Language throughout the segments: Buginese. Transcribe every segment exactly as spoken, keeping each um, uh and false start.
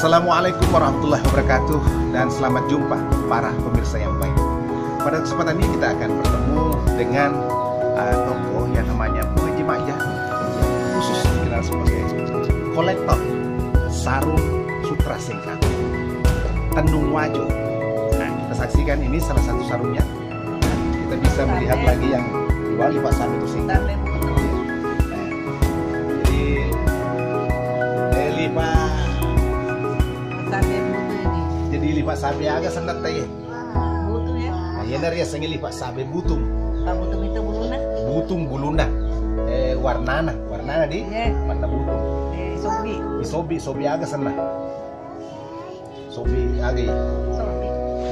Assalamualaikum warahmatullahi wabarakatuh dan selamat jumpa para pemirsa yang baik. Pada kesempatan ini kita akan bertemu dengan uh, tokoh yang namanya Bu Haji Maja, yang khusus dikenal sebagai kolektor sarung sutra singkat Tenung Wajo. Nah, kita saksikan ini salah satu sarungnya. Kita bisa melihat lagi yang di bawah, lipa' sabe itu sih. Sabe butung. Nah, jadi, eh, lipa'. Sabe butung ini. Jadi lipa' sabe aga senna teh? Butung ya. Nah, iyana riasengnge lipa' sabe butung. Lipa' butung itu buluna. Butung buluna. Eh, warnana, warnana di? Iya. Warna butung. Eh, sobi. Di sobi, sobi aga senna? Sobi aga? Sobi.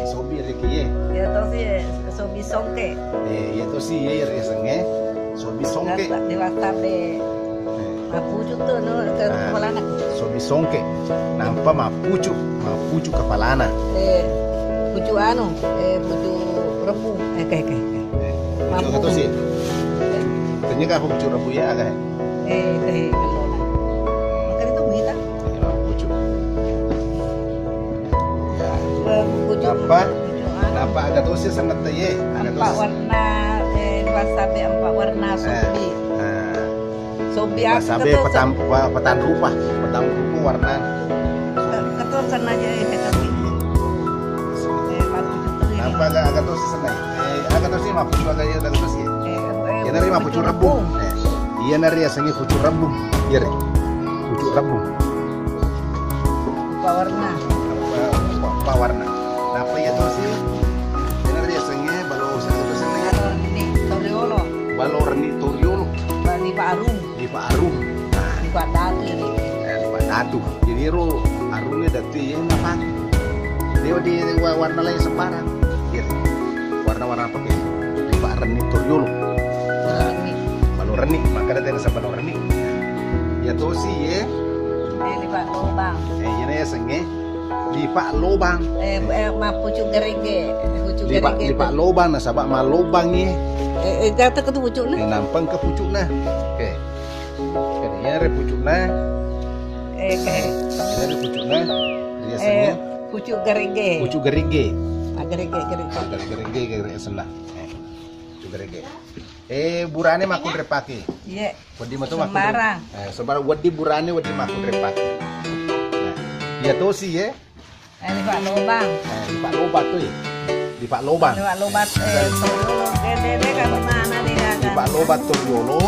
Sobi riki ye. Iya tosi, sobi songke. Eh, iya tosi ye riasengnge sobi songke. Lipa' sabe. Eh. Mapucu tu no ke kepalana. Sobi songke. Nampa mapucu, mapucu kepalana. Eh, pucu anu, eh, pucu rebbu. Eh, ke, ke, ke. Eh, pucu aga tosi? Tanya ka apa pucu rebbu ya aga? Eh, eh, kalau. Makanya itu mita. Iya, pucuk. Ya. Eh, pucuk. Napa? Pucuk anu. Napa aga tosi senna teh ye? Aga tosi. Empat warna, eh, lipa' sabe empat warna sobi. Eh, sobi aga sabe tosi? Petam-, pa-, petan rupa, petan rupa warna. Ketor senna aja ya, ketor. Eh, baru ketor ini. Napa aga, aga tosi senna? Eh, aga tosi mapucu aga ye, aga tosi. Eh, eh, iyana ri mapucu rebbu. Eh, iyana riasengnge pucu rebbu. Iya re. Pucu rebbu. Empat warna. Empat, empat warna. Napa iya tosi? Iyana riasengnge balo, aga tosi senna? Balo renni toriolo. Balo renni toriolo. Bali baru. Lipa' arung. Nah. Lipa' datu ini. Eh, lipa' datu. Jadi ro arungnge datu ye napa? Dia di wa-, warna lain sembarang. Gitu. Warna-warna apa ke? Lipa' renni toriolo. Nah, balo renni. Makanya tadi saya balo renni. Iya tosi ye. Eh, lipa' lobang. Eh, iyana riasengnge lipa' lobang. Eh, eh, mapucu gerege. Pucu lipa', gerege lipa' lobang nasaba' malobang ye. Eh, eh, gata ke tu pucuna? Eh, nampa engka pucuna. Oke. Jadi, iyana ri pucuna. Eh, oke. Iyana ri pucuna. Riasengnge? Eh, pucu gerege. Pucu gerege. Ah, gerege, gerege. Ah, gerege, gerege, gerege senna. Eh, pucu gerege. Eh, burane makkunrai pake. Iya. Wedding meto makkunrai. Sembarang. Eh, sembarang wedding burane, wedding makkunrai pake. Nah, iya tosi ye. Eh, lipa' lobang. Eh, lipa' lobang tu ye. Lipa' lobang. Lipa' lobang, eh, toriolo. Eh, de, de, kan mana de, kan. Lipa' lobang toriolo.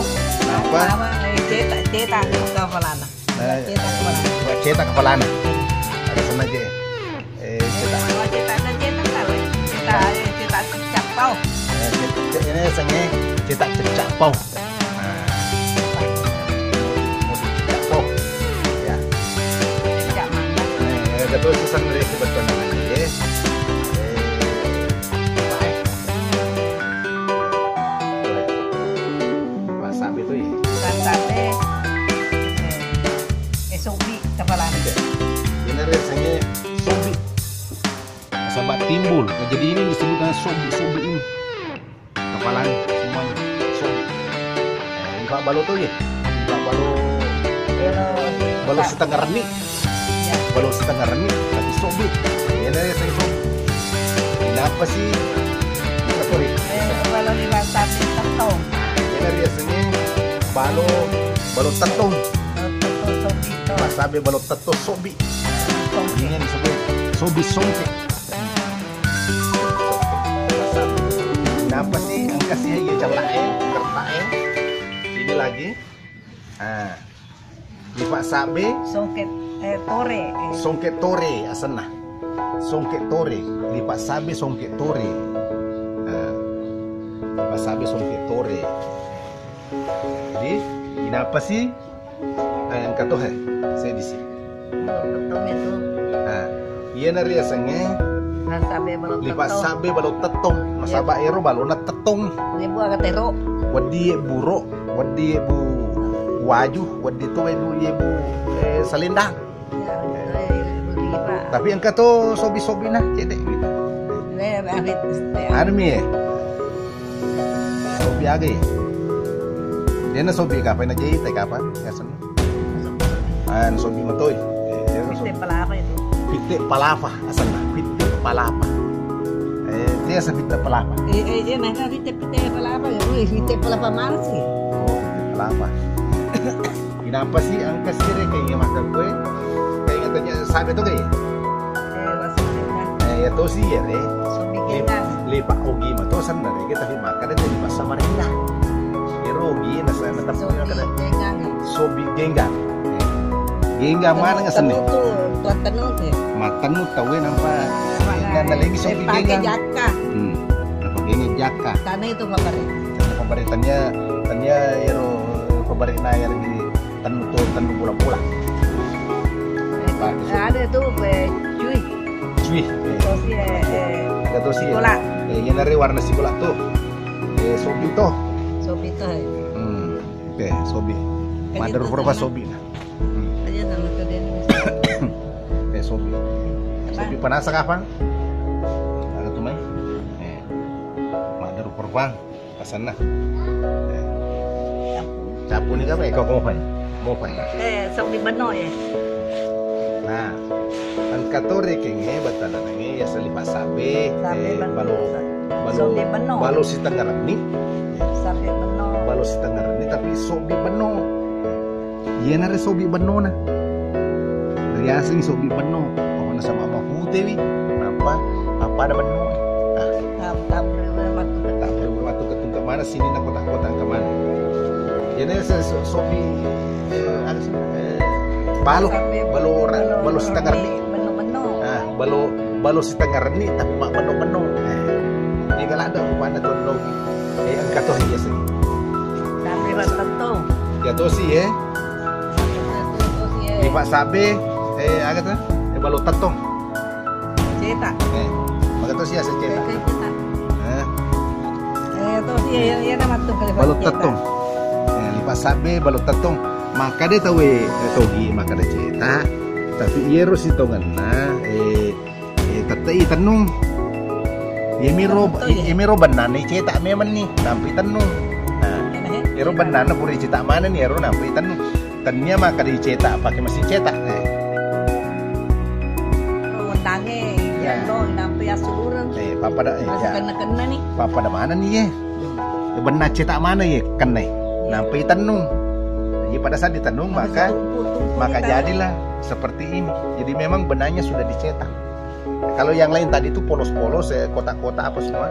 Napa? Apa, eh, cetak, cetak kepalana. Eh, cetak kepalana. Cetak kepalana. Aga senna je. Eh, cetak. Kalau cetak, ada cetak tahu. Cetak, eh, cetak cecak pau. Eh, cetak, ini sengnge cetak cecak pau. Nah. Cecak pau. Ya. Cecak mangga. Eh, ada tuh susan dari itu betul namanya, ya. Eh, baik. Lipa' sabe tu ye. Lipa' sabe. Eh, eh, sobi kepalana. Iyana riasengnge sobi. Nasaba' timbul. Nah, jadi ini disebut dengan sobi, sobi ini. Kepalana semuanya sobi. Eh, lipa' balo tu ye. Lipa' balo. Balo setengah renni. Iya. Balo setengah renni, tapi sobi. Iyana riasengnge sobi. Kenapa sih? Sorry. Eh, balo lipa' sabe tettong. Iyana riasengnge balo, balo tettong. Balo tettong sobi to. Lipa' sabe balo tettong sobi. Sobi. Ini yang disebut sobi songke. Kenapa sih? Engka sih ye cella'e, kerta'e. Ini lagi. Ah. Lipa' sabe. Songke, eh, tore, eh. Songke tore asenna. Songke tore. Lipa' sabe songke tore. Ah. Lipa' sabe songke tore. Jadi, inapa sisi? Eh, engka to he. Seddi si. Tettong itu. Ah. Iyana riasengnge lipa' sabe balo tettong. Lipa' sabe balo tettong. Iya. Nasaba' ero balona tettong. Wedding aga tero. Wedding ye buro, wedding ye bu waju, wedding to wedding ye bu, eh, selendang. Iya, iya, iya, iya. Tapi engka to sobi-sobina cedde' gitu. Eh, abis, eh. Anu mi ye. Sobi aga ye. De'na sobi kapang najai, te kapang? Biasana. Ah, sobi matoi. Eh, Pitte palapa itu. Pitte palapa asenna, pitte palapa. Eh, biasa pitte palapa. Eh, eh, eh, nah, nah, pitte, pitte palapa ya. Oh, pitte palapa mana sih? Oh, pitte palapa. Inapa sih engka sire kainge makkeda koe? Kainge tanya sabe to kae? Eh, maksudnya. Eh, ya to sih ya, eh. Sobi genggang. Lepa ogi ma to senna re, tapi makkeda tadi bahasa Marina. Ero ogi na sana tapi sobi genggang. Sobi genggang. Genggang mana nggak seni? Tennu tu, tuan tennu tu. Mattennu tauwe nampa. Mana? Nah, lagi sobi genggang. Jakka. Hmm. Apa genggang jakka? Tanah itu kabar. Tanah kabar tanya, tanya ero kabar na ero di tennu to, tennu bola-bola. Ada tu, eh, cuy. Cuy. Tosi, eh, eh, ada tosi. Bola. Eh, iya nare warna si bola tu. Eh, sobi to. Sobi to, eh. Hmm. Oke, sobi. Madar rupa-rupa sobi nah. Hmm. Aja nama kedai ini. Eh, sobi. Apa? Sobi panasa kapang? Ada tu mai. Eh. Madar rupa-rupa. Pasanna. Eh. Capu ni apa? Eh, kau mau apa? Mau apa? Eh, sobi benno ya. Nah, engka to rekengnge battananangnge ya selipa sabe, sabe eh, benno. Balo, balo, sobi benno. Balo sitengnga renni. Sabe benno. Balo sitengnga renni tapi sobi benno. Iyanare sobi bennona. Riaseng sobi benno. Pokokna sama maputewi. Nappa, nappa ada benno. Nah. Tam-, tamre wala matu ke. Tamre wala matu ke tungke mana sini na kota-kota ke mana. Jadi se-, so-, sobi, eh, anu sih, eh, balo, balo ra-, balo sitengnga renni. Benno-benno. Ah, balo, balo sitengnga renni tapi mak benno-benno. Eh, ini kalau ada rupanya tuh. Eh, engka to iya sih. Sabe balo tettong. Ya tosi, eh. Tosi, eh. Lipa sabe, eh, aga tu? Eh, balo tettong. Cetak. Eh, maka tosi ya cetak. Cetak. Eh. Eh, tosi, eh, iya nama tu kalau balo cetak. Tettong. Eh, lipa sabe, balo tettong. Maka de tau, eh, togi, maka de cetak. Tapi iyero sitongenna, eh, Eh, tette i tennung. Iyemiro, iyemiro bennanna icetak memenni, nampai tennung. Nah, ero bennanna pura icetak manenni, ero nampai tennung. Tennia makkeda icetak pake mesin cetak, eh. Wetangnge, iya to, nampai assureng. Eh, pappada, eh, masih ya. Kenna-kenna ni. Pappada manenni, ye. Hmm. Benna cetak mana, ye, kenna. Nampai tennung. Jadi pada saat ditennung, maka, maka jadilah seperti ini. Jadi memang benangnya sudah dicetak. Kalau yang lain tadi itu polos-polos, eh, kotak-kotak apa semua.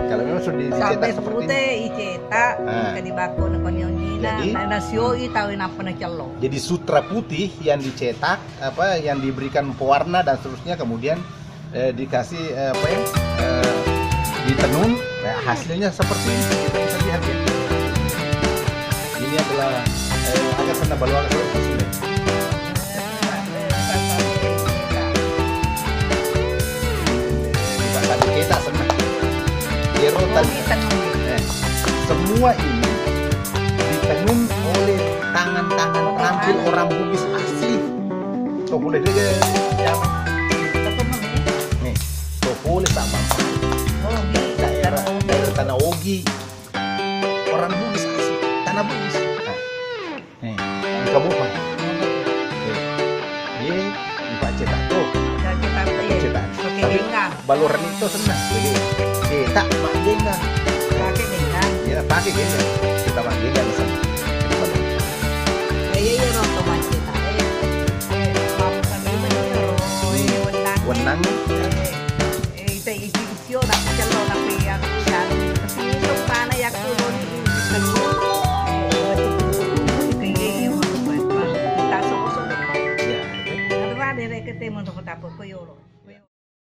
Kalau memang sudah di-, dicetak seperti ini. Sabe pute icetak, ah. Engka dibakko na konyonjina, jadi, na, na sioi tau nappa na cello. Jadi sutra putih yang dicetak, apa, yang diberikan pewarna dan seterusnya, kemudian, eh, dikasih, eh, apa ya, eh, ditenun, ya, hasilnya seperti ini. Kita bisa lihat ya. Ini adalah, eh, agak sana balu agak sana sini. Kita tadi kita senang. Ero tadi. Eh, semua ini ditenun oleh tangan-tangan terampil orang Bugis asli. Tuh boleh deh, ya. Nih, tuh boleh sama. Daerah, daerah Tanah Ogi. Orang Bugis asli, Tanah Bugis. Nah. Eh, engka mopa. Eh, iye, ipacetak to. Ipacetak to, iye. Ipacetak. Pakai genggang. Tapi balo renni to senna. Jadi, cetak mak genggang. Pakai genggang. Iya, pakai genggang. Cetak mak genggang senna. Jadi, balo. Ya, iya, iya, ronto macetak. Eh, eh, makan ini, ro, eh, wenang. Wenang. Eh, eh, ite isi, isio, tapi cello, tapi yang